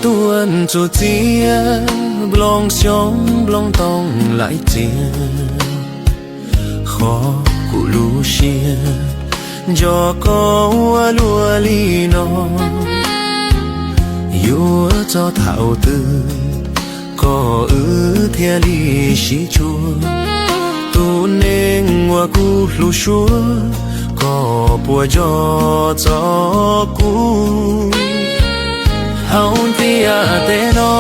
Tuaj ntsuj txiab nplooj xyoob nplooj ntoo laim txias, qhov kuv lub siab nco koj ua luaj li no. Yuav txog thaum twg koj wb thiaj li sib tshua? Tus neeg uas kuv hlub suab, koj puas nco txog kuv? Hauv ntiaj teb no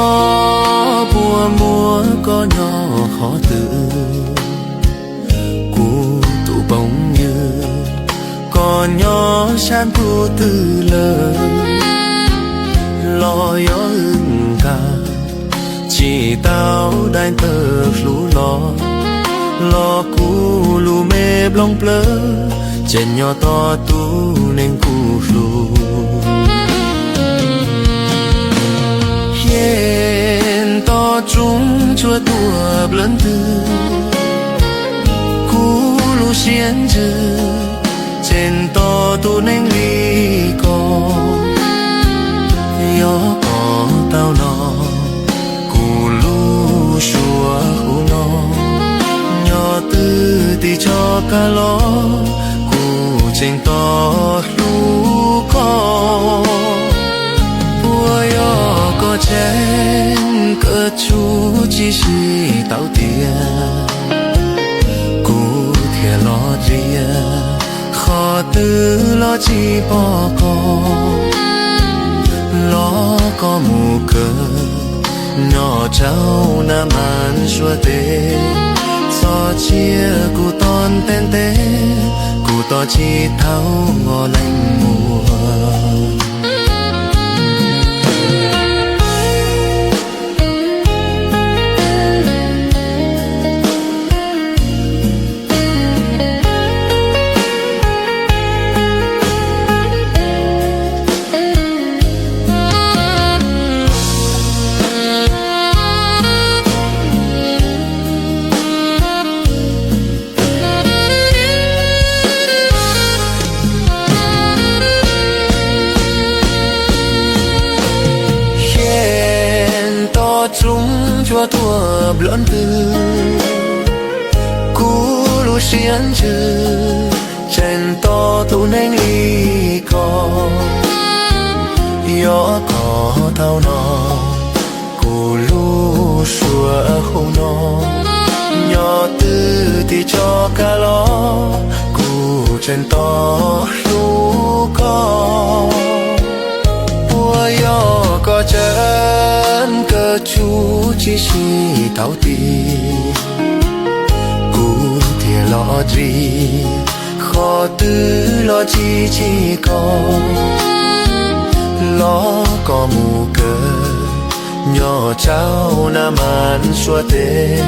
puas muaj koj nyob qhov twg? Kuv tus phooj ywg, koj nyob sab ntuj twg lawm? Los yog wb nqa tsis tau daim ntawv hlub los, los kuv lub me nplooj plawv tseem nyob tos tus neeg kuv hlub. Xyem tos tsob ntsuab tuaj nplawv ntws, kuv lub siab ntsws tseem tos tus neeg li koj. Yog koj tau no, kuv lub suab huv no, nyob twj tim tso kab los, kuv tseem tos hlub koj. Puas yog koj tseem kawm tshub tsis sib tau tias, kuv thiaj los txias qhov twg los tsis pom koj. Los koj mus kawm nyob rau na mas suav teb, txog tsiab kuv tos ntev ntev, kuv tos tsis tau ua leej muam. Xyem tos tsob ntsuab tuaj nplawv ntws, kuv lub siab ntsws tseem tos tus neeg li koj. Yog koj tau no, kuv lub suab huv no, nyob twj tim tso kab los, kuv tseem tos hlub koj. Puas yog koj tseem kawm tshub tsis sib tau tias, kuv thiaj los txias qhov twg los tsis tsim koj. Los koj mus kawm nyob rau na mas suav teb,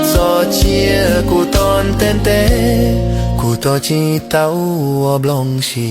txog tsiab kuv tos ntev ntev, kuv tos tsis tau ua nplooj si.